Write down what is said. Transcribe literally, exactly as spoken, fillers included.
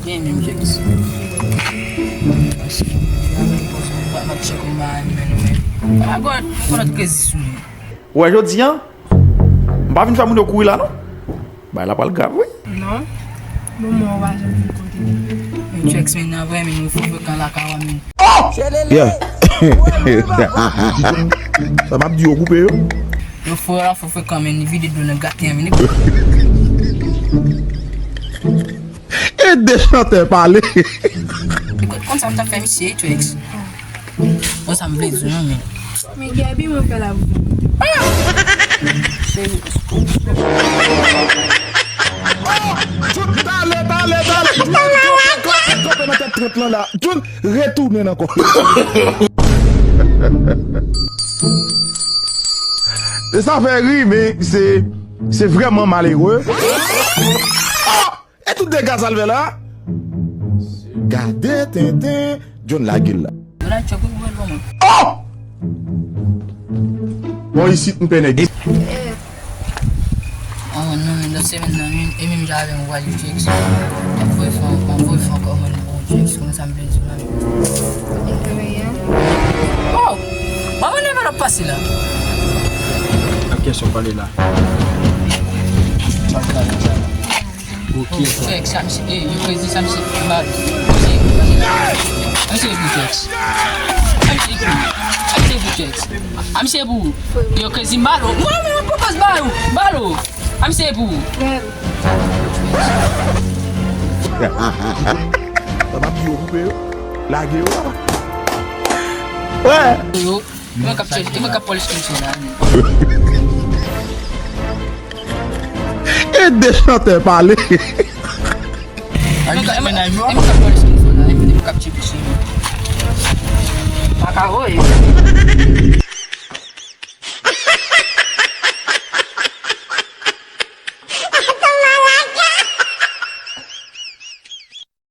Gen menm James. Paske, m ap tcheke yon bagay, men nou menm. Pa gòt, yon lòt krezi sou li. Ou wè jodi a, m pa vin fè moun yo kouri la non. Bagay la pral grav wi. Non. Bon, mwen ou pa janm vin kote m. Men James, men nan vrè, men nou fò frekan lakay ou a, men. Yeah. Sa m ap di yo koupe yo. Yo fò la, fò frekan, men ni vide dlo nan graten an, men ni. E de chantè pale. Konn sa m t ap fè misye, Twix. Konn sa m vle di non, men. Men Gaby, mwen fè la pou. Talè, talè, talè. Kanpe, kanpe, kanpe nan tèt trant lan la. Retounen ankò. Sa fè ri, men se, se vrèman malere. Ah! E tout dega sa l fè la? Gade tenten, John lage l la. Donald Trump wi goumen l ban mwen. Oh! Bon, isit m pè nèg. Oh non, men lòt semèn nan, men, e menm jan avè m, ou pral James. M ap voye fè, m ap voye fè ankò mwen nan James, konn sa m vle di w la. Oh! Ban mwen envelòp pase la. Ak kiyès w ap pale la? Sa w pale la? Ok. Twix, sa misye, eh, yo krezi sa misye, ba, misye, misye, misye pou Twix. Sa misye pou, sa misye pou Twix. A misye pou, yo krezi balo. Mwen, mwen, mwen, pòpòz balo, balo. A misye pou. Sa m ap di yo koupe yo, lage yo. Wè. Yo, e mwen k ap chèche, e mwen k ap polish kèk chèche la. E de chantè pale. Mwen ka, mwen ka, mwen ka pale sou telefòn la, mwen ka tcheke sou li. Makaro, e,